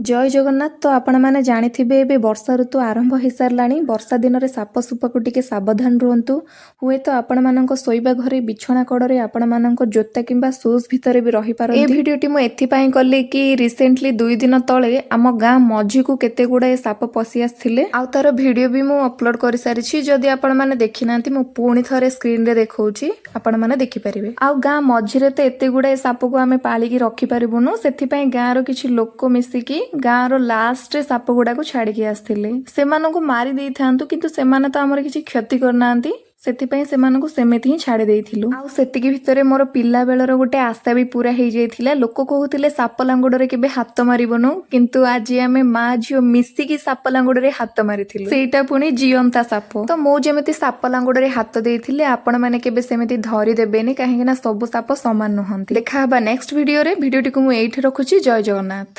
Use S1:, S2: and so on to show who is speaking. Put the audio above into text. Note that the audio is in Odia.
S1: ଜୟ ଜଗନ୍ନାଥ। ତ ଆପଣମାନେ ଜାଣିଥିବେ, ଏବେ ବର୍ଷା ଋତୁ ଆରମ୍ଭ ହେଇସାରିଲାଣି। ବର୍ଷା ଦିନରେ ସାପ ସୁପାକୁ ଟିକେ ସାବଧାନ ରୁହନ୍ତୁ। ହୁଏତ ଆପଣମାନଙ୍କ ଶୋଇବା ଘରେ ବିଛଣା କଡ଼ରେ, ଆପଣମାନଙ୍କ ଜୋତା କିମ୍ବା ସୁଜ୍ ଭିତରେ ବି ରହିପାରନ୍ତି। ଏ ଭିଡ଼ିଓଟି ମୁଁ ଏଥିପାଇଁ କଲି କି ରିସେଣ୍ଟଲି 2 ଦିନ ତଳେ ଆମ ଗାଁ ମଝିକୁ କେତେ ଗୁଡ଼ାଏ ସାପ ପଶି ଆସିଥିଲେ ଆଉ ତାର ଭିଡ଼ିଓ ବି ମୁଁ ଅପଲୋଡ଼ କରିସାରିଛି। ଯଦି ଆପଣମାନେ ଦେଖିନାହାନ୍ତି, ମୁଁ ପୁଣି ଥରେ ସ୍କ୍ରିନରେ ଦେଖାଉଛି, ଆପଣମାନେ ଦେଖିପାରିବେ। ଆଉ ଗାଁ ମଝିରେ ତ ଏତେ ଗୁଡ଼ାଏ ସାପକୁ ଆମେ ପାଳିକି ରଖିପାରିବୁନୁ। ସେଥିପାଇଁ ଗାଁର କିଛି ଲୋକ ମିଶିକି ଗାଁର ଲାଷ୍ଟରେ ସାପ ଗୁଡ଼ାକୁ ଛାଡ଼ିକି ଆସିଥିଲେ। ସେମାନଙ୍କୁ ମାରି ଦେଇଥାନ୍ତୁ, କିନ୍ତୁ ସେମାନେ ତ ଆମର କିଛି କ୍ଷତି କରିନାହାନ୍ତି, ସେଥିପାଇଁ ସେମାନଙ୍କୁ ସେମିତି ହିଁ ଛାଡ଼ି ଦେଇଥିଲୁ। ଆଉ ସେତିକି ଭିତରେ ମୋର ପିଲା ବେଳର ଗୋଟେ ଆଶା ବି ପୁରା ହେଇଯାଇଥିଲା। ଲୋକ କହୁଥିଲେ, ସାପ ଲାଙ୍ଗୁଡ଼ରେ କେବେ ହାତ ମାରିବୁନୁ, କିନ୍ତୁ ଆଜି ଆମେ ମା ଝିଅ ମିଶିକି ସାପ ଲାଙ୍ଗୁଡ଼ରେ ହାତ ମାରିଥିଲୁ, ସେଇଟା ପୁଣି ଜିଅନ୍ତା ସାପ। ତ ମୁଁ ଯେମିତି ସାପ ଲାଙ୍ଗୁଡ଼ରେ ହାତ ଦେଇଥିଲି, ଆପଣମାନେ କେବେ ସେମିତି ଧରି ଦେବେନି, କାହିଁକି ନା ସବୁ ସାପ ସମାନ ନୁହନ୍ତି। ଦେଖା ହବା ନେକ୍ସଟ ଭିଡ଼ିଓରେ। ଭିଡ଼ିଓଟିକୁ ମୁଁ ଏଇଠି ରଖୁଛି। ଜୟ ଜଗନ୍ନାଥ।